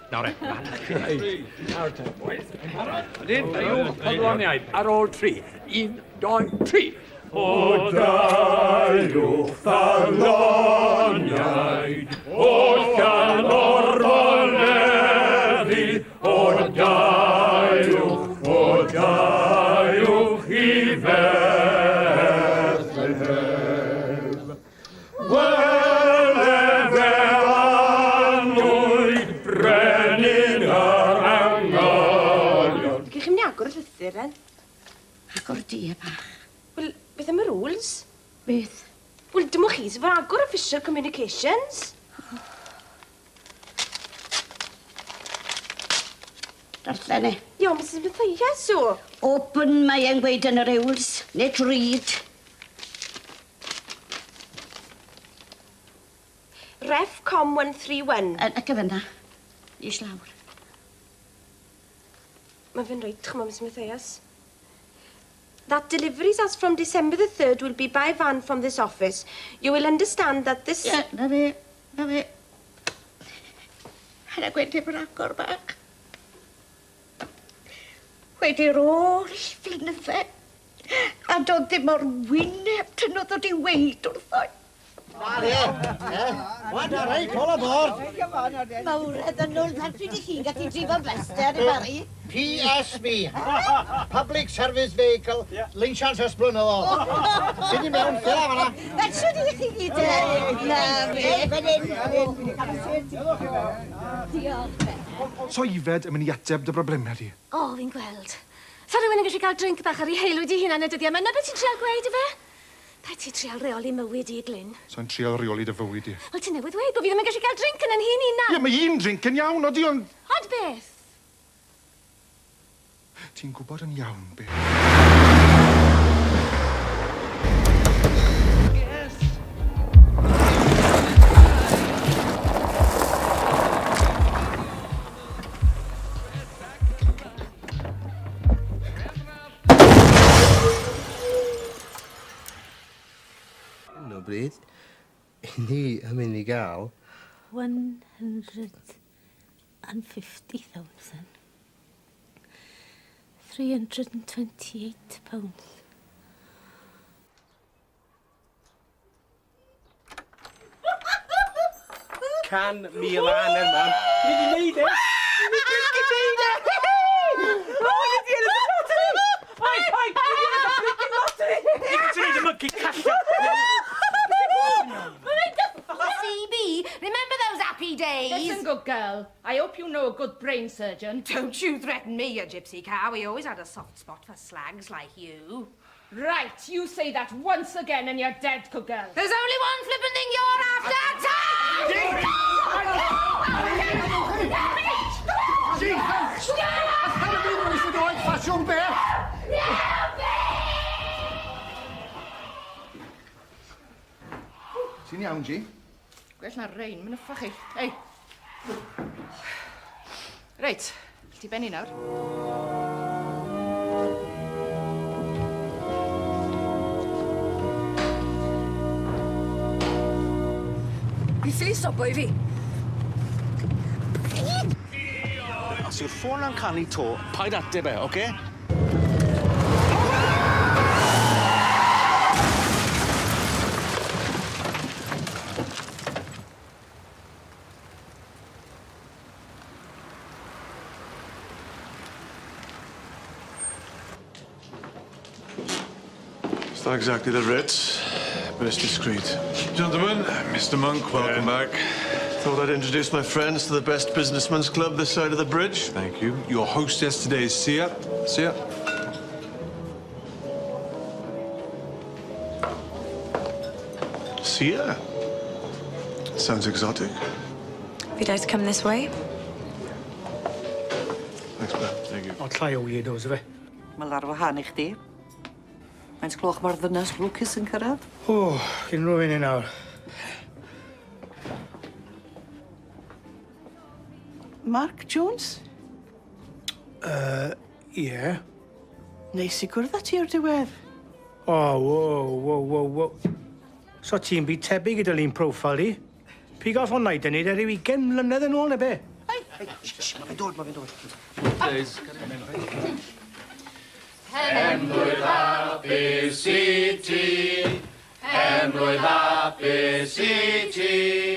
Nawr e. Reit. Nawr te, boys. Ydyn, uwch podloniaid ar ôl tri. Un, doi, tri. O daiwch ddarloniaid, o gan orfoleddu, o daiwch, o daiwch i Bethlehem. Wele fe annwyd brenin yr angylion. Chi'n mynd i agor y llythyr, then? Agor di, e bach. Wel, beth am y rules? Beth? Wel, dim ond chi sydd fod agor official communications. Darllen e. Iawn, Mrs Mathias, so. Open mae e'n gweud yn y rules, nid read. Ref com 131. Yn y cyfyna. Is lawr. Mae fe'n reit, ch'mo, Mrs Mathias. That deliveries as from December the 3rd will be by van from this office. You will understand that this... Ie, na fe, na fe. Hynna gweud heb yr agor bach. Wedi'r holl flynydde, a doedd ddim o'r wyneb tyn nhw ddod i weud wrtho i. What, all right, all aboard. Mawredd yn ôl, pan pryd i chi'n gallu drifo Buster i Barry? PSV, Public Service Vehicle, Linsians ers blynyddoedd. Sut i mewn, ffila fan'na. Fel shwd i chi gyd te? Na fe. Fan hyn, fan hyn. Diolch, Ben. So Yfed yn mynd i ateb dy broblemau di? O, fi'n gweld. Sa rhywun yn gallu cael drink bach ar ei haelwyd ei hunan y dyddiau 'ma, 'na beth ti'n trial gweud, ife? Paid ti trial reoli mywyd i, Glyn. So i'n trial reoli dy fywyd di. Wel, ti newydd weud bo' fi ddim yn gallu cael drink yn 'yn nhŷ'n hunan. Ie, mae un drink yn iawn, odi, ond... Ond beth? Ti'n gwybod yn iawn beth. Hyn o bryd, ni yn mynd i gael... 150,000. 328 pounds. 150, mam. Ni 'di neud e! Ni 'di neud e! O, ni 'di ennill y lottery! Oi, oi, ni 'di ennill y freaking lottery! Ni 'di neud y monkey calla! CB, remember those happy days? Listen, good girl. I hope you know a good brain surgeon. Don't you threaten me, you gypsy cow. We always had a soft spot for slags like you. Right, you say that once again and you're dead, good girl. There's only one flippin' thing you're after! Time! Ffasiwn beth! Ti'n iawn, G? Gwell na rein, mynd yffa chi. Ei. Reit, ti benni nawr. Fi ffili stopo i fi. Os yw'r ffôn 'na'n canu 'to, paid ateb e, oce? It's not exactly the Ritz, but it's discreet. Gentlemen, Mr Monk, welcome back. Thought I'd introduce my friends to the best businessman's club this side of the bridge. Thank you. Your hostess today is Sia. Sia. Sia? Sounds exotic. If you'd like to come this way. Thanks, Blair. Thank you. Ond llai o weirdos, ife? Wel, ar wahân i chdi. Faint gloch mae'r ddynas lwcus yn cyrraedd? O, unrhyw un i nawr. Mark Jones? Ie. Neis i gwrdd â ti o'r diwedd. O, wo, wo, wo, wo. So ti'n byd tebyg i dy lun profile di? Pig off o'n naid yn neud e ryw ugain mlynedd yn ôl neu be? Ei, shh, mae fe'n dod, mae fe'n dod. Please. Penblwydd hapus i ti, penblwydd hapus i ti.